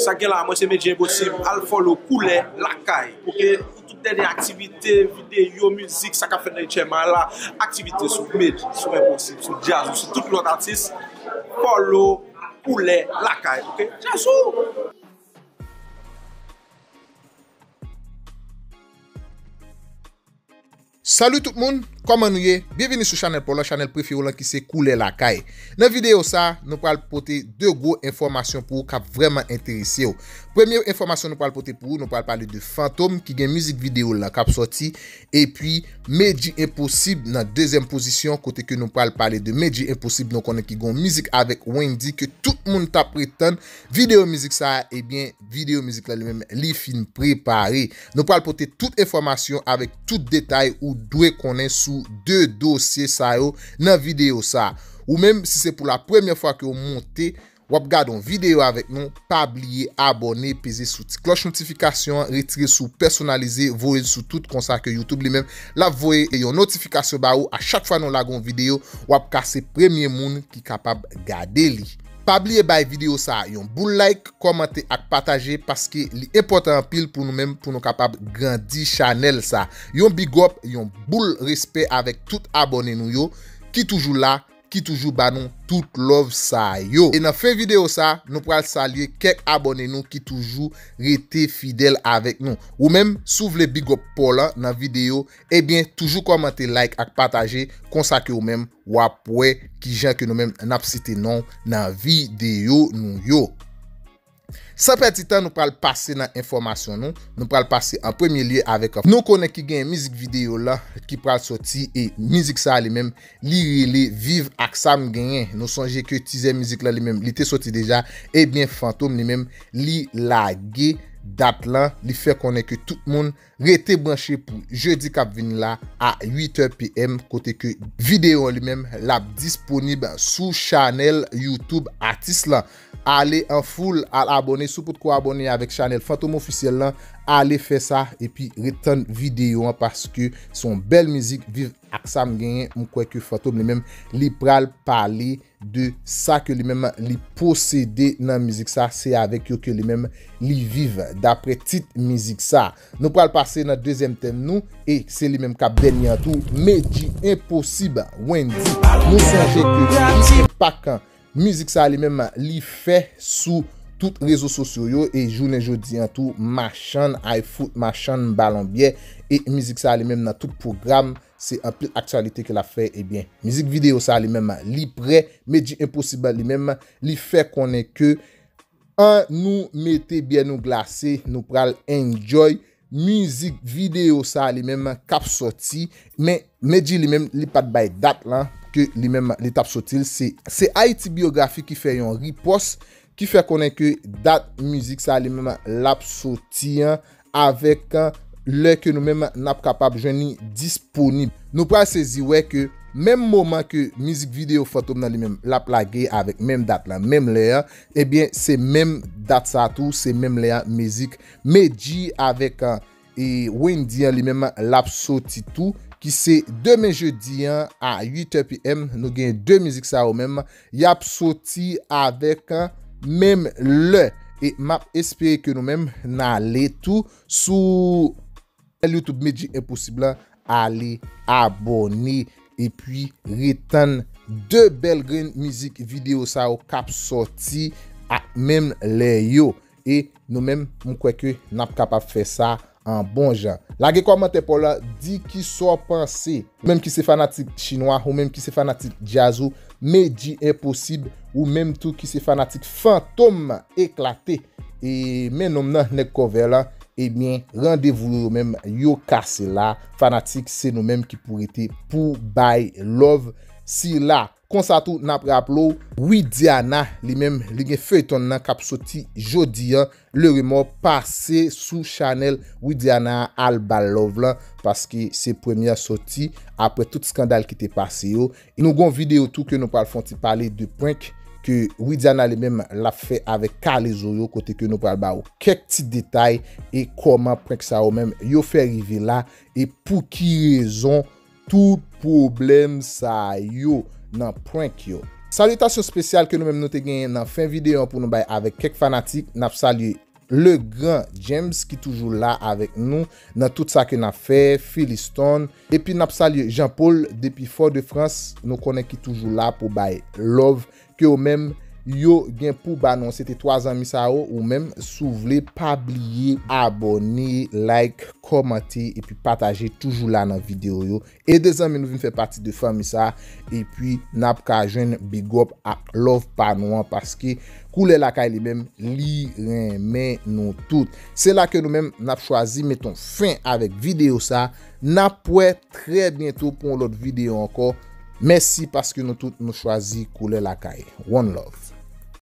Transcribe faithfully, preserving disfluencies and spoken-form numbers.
Sa gen la, mwen se Medjy Enposib, al follow Koulè Lakay, oke? Pou tout dènye aktivite, videyo, mizik, sa k ap fèt nan H M I la, aktivite sou Medjy, sou Enposib, sou Djazou, sou tout lòt atis, follow Koulè Lakay, oke? Djazou! Salut tout moun, kòman nou ye? Byenvini sou chanèl pa w lan, chanèl prefere w lan ki se Koulè Lakay. Nan videyo sa, nou pral pote de gwo enfòmasyon pou ou k ap vrèman enterese w. Premye enfòmasyon nou pral pote pou ou, nou pral pale de Fantom ki gen mizik videyo l lan k ap sòti, epi Medjy Enposib nan dezyèm pozisyon, kote ke nou pral pale de Medjy Enposib, nou konnen ki gon mizik avèk Wendy ke tout moun t ap ret tann. Videyo mizik sa, ebyen, videyo mizik la li menm, li fin prepare. Nou pral pote tout enfòmasyon avèk tout detay ou dwe konnen sou de dosye sa yo nan videyo sa. Ou menm, si se pou la premyè fwa ke w monte, w ap gade yon videyo avèk nou, pa bliye abòne, peze sou ti klòch notifikasyon an, retire sou pèsonalize, voye l sou tout, konsa ke YouTube li menm, l ap voye yon notifikasyon ba ou a chak fwa nou lage yon videyo, w ap ka se premye moun ki kapab gade li. Pa bliye bay videyo sa a yon boul like, kòmante ak pataje, paske li enpòtan anpil pou nou menm, pou nou kapab grandi chanèl sa. Yon big up, yon boul respè avèk tout abòne nou yo ki toujou la, ki toujou ba nou tout love sa yo. E nan fen videyo sa, nou pral salye kèk abòne nou ki toujou rete fidèl avèk nou. Ou menm, si w vle big up pa w lan nan videyo, ebyen, toujou kòmante, like ak pataje, konsa ke ou menm, w ap wè kijan ke nou menm n ap site non nan videyo nou yo. San pèdi tan, nou pral pase nan enfòmasyon nou. Nou pral pase an premye lye avèk, nou konnen ki gen mizik videyo la ki pral sòti, e mizik sa a li menm, li rele Viv ak sa m genyen. Nou sonje ke tizè mizik la li menm, li te sòti deja. Ebyen, Fantom li menm, li lage dat lan, li fè konnen ke tout moun rete branche pou jedi k ap vini la a uit è p m, kote ke videyo an li menm l ap disponib sou chanèl YouTube atis lan. Ale an foul, al abòne, si w potko abòne avèk chanèl Fantom Ofisyèl lan, ale fè sa, epi ret tann videyo an, paske se yon bèl mizik, Viv ak sa m genyen, m kwè ke Fantom li menm, li pral pale de sa ke li menm li posede nan mizik sa, se avèk yo ke li menm li viv, daprè tit mizik sa. Nou pral pase nan dezyèm tèm nou, e se li menm k ap dènye an tou, Medjy Enposib, Wendy. Nou sonje ke ki enpak mizik sa li menm li fè sou tout rezo sosyo yo, e jounen jodi an tou, machann ay fout, machann balon byè, e mizik sa li menm nan tout pwogram, se anpil aktyalite ke l ap fè, ebyen, mizik videyo sa li menm, li prè, Medjy Enposib li menm, li fè konnen ke an nou mete byè nou glase, nou pral enjoy mizik videyo sa li menm k ap sòti, men Medjy li menm, li pa t bay dat lan ke li menm li t ap sòti l, se, se Haiti Biographie ki fè yon ripòs, ki fè konnen ke dat mizik sa li menm l ap sòti an, avèk, eh, lè ke nou menm n ap kapab jwenn li disponib. Nou pral sezi wè ke menm moman ke mizik videyo Fantom nan li menm l ap lage avèk menm dat lan, menm lè an, ebyen, se menm dat sa tou, se menm lè an mizik Medjy avèk, eh, e Wendy an li menm l ap sòti tou, ki se demen jedi an a uit è p m. Nou gen de mizik sa yo menm, y ap sòti avèk, eh, menm lè. E m ap espere ke nou menm n ale tou sou YouTube Medjy Enposib lan, ale abòne, epi ret tann de bèl grenn mizik videyo sa yo k ap sòti ak menm lè yo. E nou menm, m kwè ke n ap kapab fè sa an bon jan. Lage kòmantè pa w la, di kisa w panse. Ou menm ki se fanatik chinwa, ou menm ki se fanatik djaz ou, Medjy Enposib, ou menm tou ki se fanatik Fantom eklate. E men nonm nan, nèg kòvè la, ebyen, randevou yo, yo menm, yo kase la. Fanatik, se nou menm ki pou rete pou bay love sila. Konsa tou, n ap raple w, Widiana, li menm, li gen feyton nan k ap soti jodi an, Le Remords, pase sou chanèl Widiana a, al ba l love lan, paske se premyè sòti apre tout eskandal ki te pase yo. E nou gon videyo tou ke nou pral fè yon ti pale de prank ke Widiana li menm l ap fè avèk K-Lezo yo, kote ke nou pral ba w kèk ti detay e kòman prank sa yo menm yo fè rive la e pou ki rezon tout pwoblèm sa yo nan prank yo. Salitasyon espesyal ke nou menm nou te genyen nan fen videyo an pou nou bay avèk kèk fanatik. N ap salye Le Grand James ki toujou la avèk nou nan tout sa ke n ap fè, Philiston. Epi n ap salye Jean Paul depi Fort-de-France, nou konnen ki toujou la pou bay love ke yo menm yo gen pou ba nou. Se te twa zanmi sa yo, ou menm si w vle pa bliye abòne, like, kòmante epi pataje, toujou la nan videyo yo. Ede zanmi nou vin fè pati de fanmi sa, epi n ap ka jwenn big up ak love pa nou an, paske Koulè Lakay li menm li renmen nou tout. Se la ke nou menm n ap chwazi met yon fen avèk videyo sa. N ap wè trè byento pou yon lòt videyo ankò. Mèsi paske nou tout nou chwazi Koulè Lakay. One love.